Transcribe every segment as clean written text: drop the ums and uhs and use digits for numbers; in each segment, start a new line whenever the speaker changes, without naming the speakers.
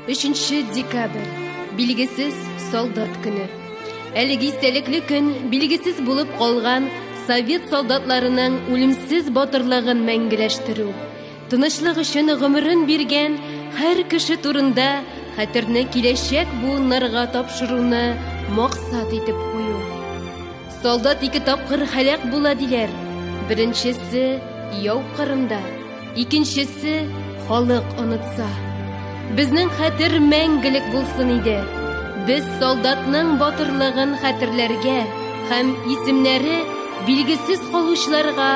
3 декабрь, билгесез солдат көне. Әлеге истәлекле көн билгесез булып калган совет солдатларының үлемсез батырлыгын мәңгеләштерү, тынычлык өчен гомерен биргән һәр кеше турында хәтерне киләчәк буыннарга тапшыруны максат итеп кую. Солдат ике тапкыр һәлак була диләр. Беренчесе яу кырында, икенчесе халык онытса. Безнең хәтер мәңгелек булсын иде. Без солдатның батырлыгын хәтерләргә һәм исемнәре билгесез калучыларга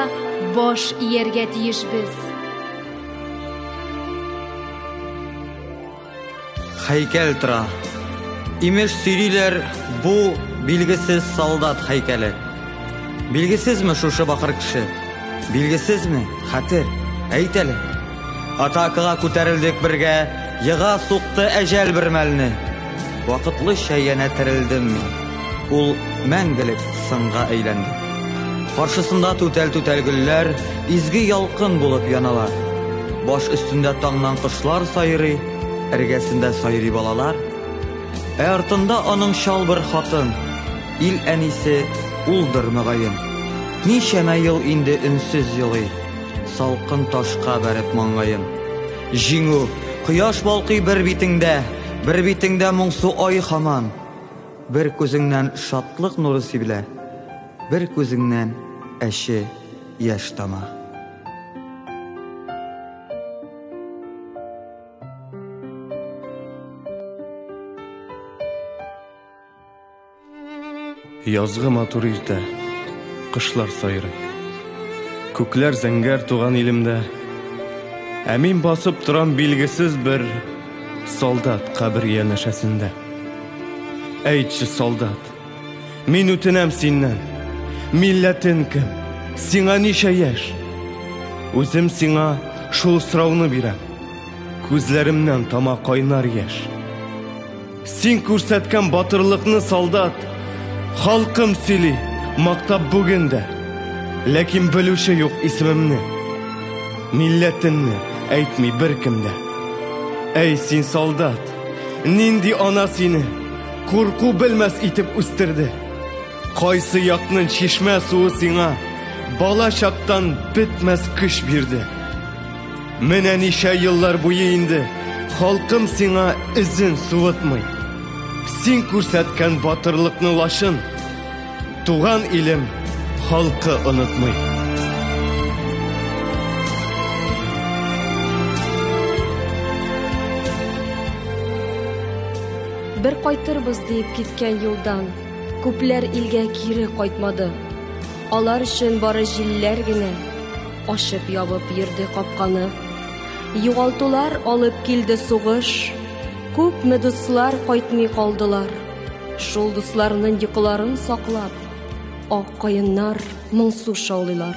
баш ияргә тиешбез.
Һәйкәл тора. Имеш сөйлиләр, бу билгесез солдат һәйкәле. Билгесезме шушы бакыр кеше? Билгесезме? Хәтер, әйт әле. Атакага күтәрелдек бергә, ега сукты әҗәл бер мәлне. Вакытлыча янә терелдем мин. Ул мәңгелек сынга әйләнде. Каршысында түтәл-түтәл гөлләр изге ялкын булып яналар. Баш өстендә таңнан кошлар сайрый, эргәсендә сайрый балалар. Ә артында аның чал бер хатын, ил әнисе улдыр мөгаен. Ничәмә ел инде өнсез елый, салкын ташка бәреп маңгаен. Җиңү, кояш балкый бер битеңдә, бер битеңдә моңсу ай һаман. Бер күзеңнән шатлык нуры сибелә, бер күзеңнән әче яшь тама.
Язгы матур иртә, кышлар сайрый. Күкләр зәңгәр туган илемдә. Ә мин басып торам билгесез бер солдат кабер янәшәсендә. Әйтче, солдат, мин үтенәм синнән. Милләтең кем? Сиңа ничә яшь? Үзем сиңа шул сорауны бирәм. Күзләремнән тама кайнар яшь. Син күрсәткән батырлыкны, солдат, халкым сөйли, мактап бүген дә. Ләкин белүче юк исемемне. Милләтемне әйтми беркем дә. Әй, син солдат, нинди ана сине курку белмәс итеп үстерде. Кайсы якның чишмә суы сиңа бала чактан бетмәс көч бирде. Менә ничә еллар буе инде халкым сиңа эзен суытмый. Син күрсәткән батырлыкны лачын туган илем халкы онытмый.
Бер кайтырбыз диеп киткән юлдан күпләр илгә кире кайтмады. Алар өчен бары җилләр генә ачып ябып йөрде капканы. Югалтулар алып килде сугыш. Күпме дуслар кайтмый калдылар. Шул дусларның йокыларын саклап, ак каеннар моңсу шаулыйлар.